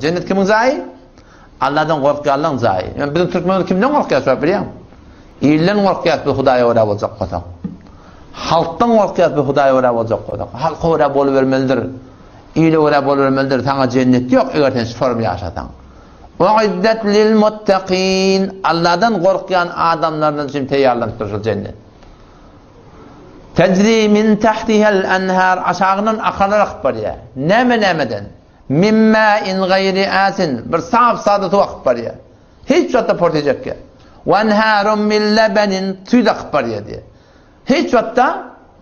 Jennet kimiň jaýy? Allahdan gorkýanlaryň jaýy. Ýöne biziň türkmenler kimden gorkýar şo bilýäň? Ilden gorkýar biz Hudaýa görä boljak bolsak. Halkdan gorkýar biz Hudaýa görä boljak bolsak. Halka görä bolubermelidir. Ile görä bolubermelidir. Saňa jennet ýok eger sen şu form ýaşasaň. Uiddet lil muttaqin. Allahdan gorkýan adamlardan üçin taýýarlanypdyr şu jennet. Tejri min tahtihal anhar aşagyndan akarlar akyp barýar. Näme nämeden? Min ma'in gaýri asin, bir sap-sada suw akyp barýar. Hiç wagtda portejek ýa. Wa anharun min lebenin, süýt akyp barýar diýýär. Hiç wagtda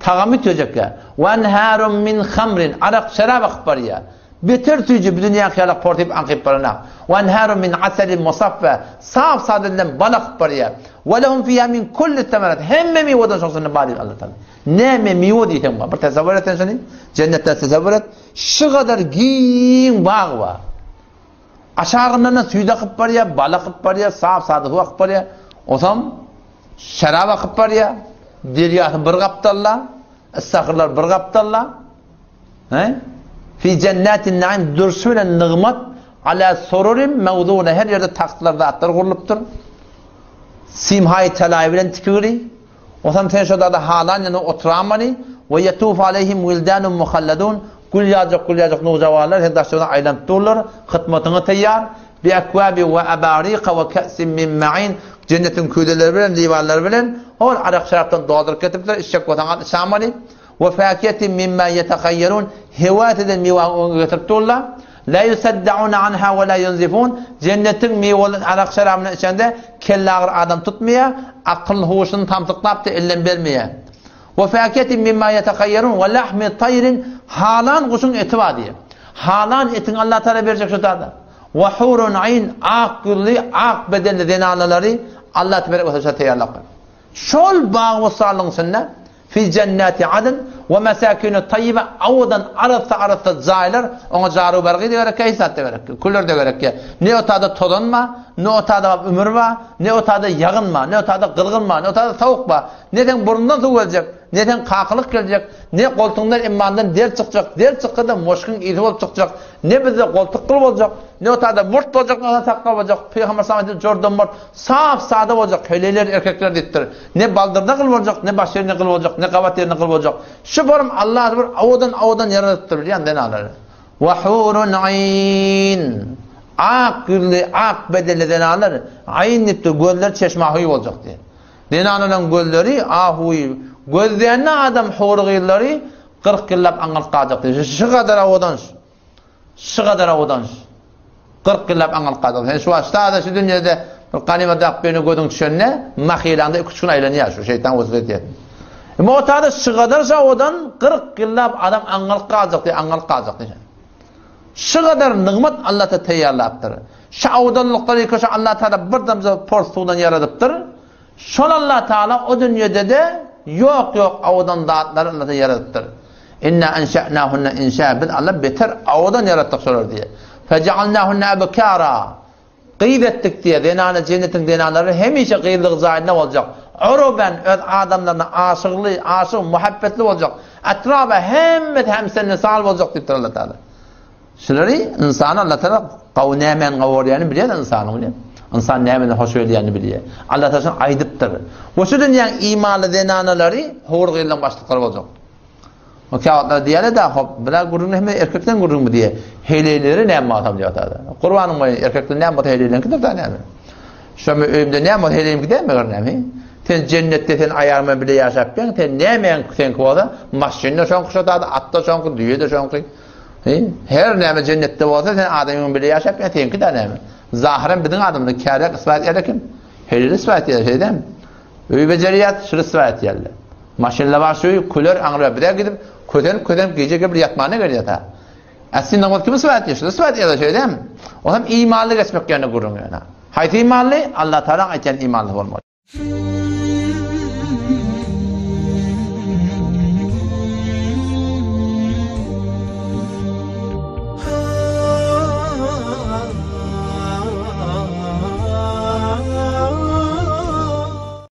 tagamy üýtgejek ýa. Wa anharun min hamrin, arak, şerap akyp barýar. Beter süýji, bu dünýäki ýalak portyp aňkyp baranok. Wa anharun min asalin musaffa, sap-sada edilen bal akyp barýar. Wa lehum fiha min kulli semerat, hemme miweden şoň içinde bar diýip Allah Taala. Näme miwe diýseň bar. Bir tesewwür et sen şony. Jennetde tesewwür et. Şu gadar giň bag bar. Aşagyndan-da süýt akyp barýar, bal akyp barýar, sap-sada suw akyp barýar. Osam şerap akyp barýar. Derýasy bir gapdalda, issahyrlar bir gapdalda. He? Fi jennatin naim durşy bilen nygmat ala sururin mawzuna her ýerde tagtlar zatlar gurlupdyr. Simhaý talaý bilen tikigli. Osam sen şo dada halan ýanda oturamaly, we ýetufu aleýhim wildanun muhalladun, gül ýaljak gül ýaljak nowjawanlar seň daşyňda aýlanyp durlar, hytmatyňa taýýar, bi ekwabi we abarika we ke'sin min ma'in, jennetiň küýzeleri bilen, liwanlary bilen, hol arak-şerapdan dolduryp getiripdiler, içjek bolsaň al içamaly, we fakihetin mimma ýetehaýýerun, hewes eden miwäňi öňüňe getirip durlar. La yusaddauna anha we la yunzifun, Jennetiň miweli arak-şerabyndan içende kelleagyry adam tutmaýar, akyl-huşuny samsyklap-da elden bermeýär. We fakihetin mimma ýetehaýýerun we lahmi taýrin, halan guşuň eti bar diýýär. Halan etiňi Allah Tagala berjek şu zada. We hurun aýn, ak ýüzli, ak bedenli zenanalary Allah tebarek we taala taýýarlap goýupdyr. Şol bagy-bossanlygyň içinde Fi jennati adn we mesakinu taýýiba owadan arassa-arassa jaýlar, oňa jaru-bergi-de gerekýär, hiç zat-da gerekýär, küler-de gerekýär. Ne o tada tozan bar, ne o tada ümür bar, ne o tada ýagyn bar, ne o tada gyzgyn bar, ne o tada sowuk bar. Ne seň burnuňdan suw geljek, ne seň kakylyk geljek, ne goltugyňdan immandan der çykjak, der çyksa-da moşkyň ysy bolup çykjak, ne bizde goltuk gyl boljak, ne o tada murt boljak, ne o tada sakgal boljak. Pygamber sallallahu aleyhi ve sellem jordan murt, sap-sada boljak, heleýler, erkekler diýipdir. Ne baldyrda gyl boljak, ne baş ýerinde gyl boljak, ne gabat ýerinde gyl boljak. Şu forum Allah bir owadan-owadan ýaradypdyr bilýän zenanlary. Wa hurun aýn. Ak ýüzli, ak bedenli zenanlar aýn diýipdir, gözleri çeşme ahuý boljak diýip. Zenanlaryň gözleri ahuý, gözleýände adam hury gyzlary 40 ýyllap aňalyp galjak diýip. Şu gadar owadan. Şu gadar owadan. 40 ýyllap aňalyp galjak. Sen şu wagt sada şu dünýede bir ganyma dakyp birine gözüň düşende, mahylaňda 2-3 gün aýlanýar şu şeýtan weswese edýär. Emma o tada şu gadar owadan 40 ýyllap adam aňalyp galjak diýip, aňalyp galjak diýip. Şu gadar nygmat Allah ta taýýarlapdyr. Şu owadanlyklary köşe Allah Taala bir damja pors suwdan ýaradypdyr. Şol Allah Taala o dünýede-de ýok-ýok owadan zatlary Allah Taala ýaradypdyr. Inna enşe'nahunne inşa biz Allah beter owadan ýaratdyk şolary diýýär. Fejealnahunne ebkara gyz etdik diýýär. Zenana jennetiň zenanlary hemişe gyzlyk jaýynda boljak. Uruben öz adamlaryna aşykly, aşyk, muhabbetli boljak. Etraba hemmesi hemsenli sal boljak diýipdir Allah Taala. Şulary ynsana Allah Taala gawy nämäni gawy görýänini bilýär ynsanyň bilýär. Ynsan nämeden hoş gelýänini bilýär. Allah Taala şuny aýdypdyr. We şu dünýäň imanly zenanalary howur gyzlaryň başlyklary boljak. O käwagtlar diýýärler-de, hop, bile gürrüň hemme erkekden gürrüňmi diýýär. Heleýleri näme bolsam diýýär tada. Gurbanyň boýun erkekden näme bolsa heleýleriňkidir da näme. Şo men öýümde näme bolsa heleýimki däl meger näme. Sen jennetde sen aýalyň bilen bile ýaşap bileň, sen nämäň seňki bolsa, maşyn-da şoňky şo tada, at-da şoňky, düýe-de şoňky. Her näme jennetde bolsa sen adamyň bile ýaşap ýa seňki de näme? Zahyran biziň adamyny kärek isbat eder kim? Helil isbat eder şeýdem. Öý bejerýär, şul isbat edýärler. Maşynla bar şu küler aňryba bize gidip kösenip kösenip gije gelip ýatmana gelýär ta. Aslynda namaz kim isbat edýär? Şul isbat edýär şeýdem. O hem imanly geçmek ýerine gürrüň ýöne. Haýsy imanly? Allah Taala aýtýan imanly bolmaly.